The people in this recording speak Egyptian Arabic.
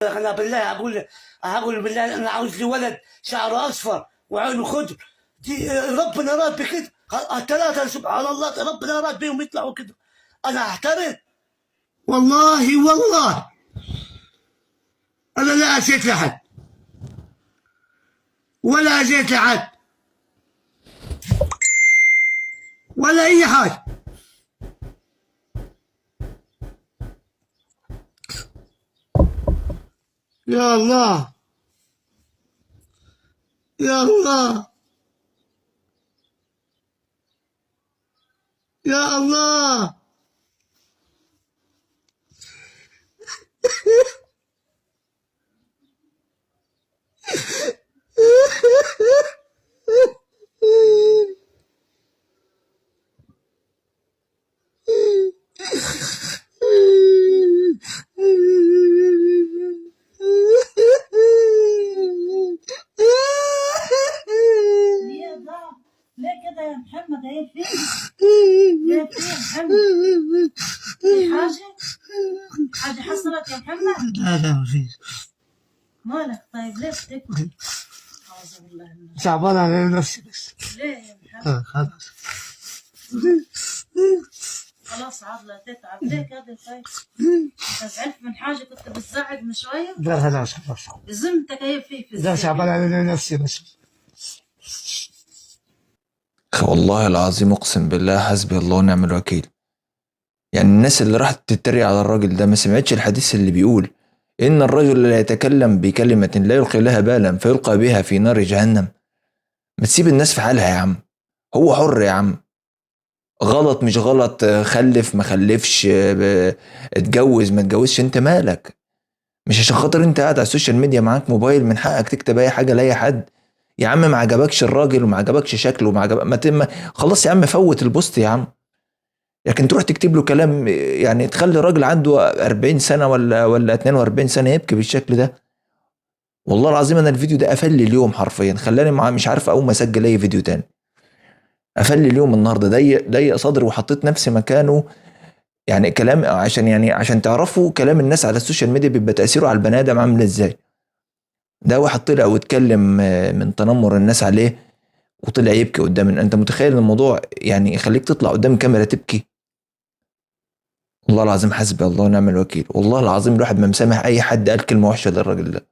انا بالله اقول بالله انا عاوز لي ولد شعره اصفر وعينه خضر، دي ربنا راد بكده. الثلاثة سبحان الله ربنا راد بيهم يطلعوا كده. انا احترم والله، والله انا لا اسيت لحد ولا اذيت لحد ولا اي حاجة. يا الله يا الله يا الله. ليه ده؟ ليه كده يا محمد؟ ايه فين؟ ليه في يا محمد؟ في حاجة؟ حاجة حصلت يا محمد؟ لا لا ما فيش. مالك طيب؟ ليه بتبكي؟ أعوذ بالله من صعبان على نفسي بس. ليه يا محمد؟ خلاص خلاص عاد لا تتعب. ليه كده طيب؟ انت زعلت من حاجة؟ كنت بتزعق من شوية؟ لا خلاص خلاص. بذمتك ايه في لا صعبان على نفسي بس. والله العظيم اقسم بالله حسبي الله ونعم الوكيل. يعني الناس اللي راحت تتريق على الراجل ده ما سمعتش الحديث اللي بيقول ان الرجل لا يتكلم بكلمة لا يلقي لها بالا فيلقى بها في نار جهنم. ما تسيب الناس في حالها يا عم، هو حر يا عم، غلط مش غلط، خلف ما خلفش، اتجوز ما اتجوزش، انت مالك؟ مش عشان خاطر انت قاعد على ال social media معاك موبايل من حقك تكتب اي حاجة لاي حد. يا عم ما عجبكش الراجل وما عجبكش شكله وما عجب، ما تم خلاص يا عم فوت ال post يا عم. لكن تروح تكتب له كلام يعني تخلي الراجل عنده 40 سنة ولا 42 سنة يبكي بالشكل ده. والله العظيم انا الفيديو ده قفل لي اليوم حرفيا، خلاني مش عارف اقوم اسجل اي فيديو تاني. قفل لي اليوم النهارده، ضيق صدري وحطيت نفسي مكانه. يعني كلام عشان يعني عشان تعرفوا كلام الناس على ال social media بيبقى تأثيره على البني ادم عامل ازاي. ده واحد طلع واتكلم من تنمر الناس عليه وطلع يبكي قدام. انت متخيل الموضوع يعني يخليك تطلع قدام كاميرا تبكي؟ والله العظيم حسبي الله ونعم الوكيل. والله العظيم الواحد ما مسامح اي حد قال كلمة وحشة للراجل ده.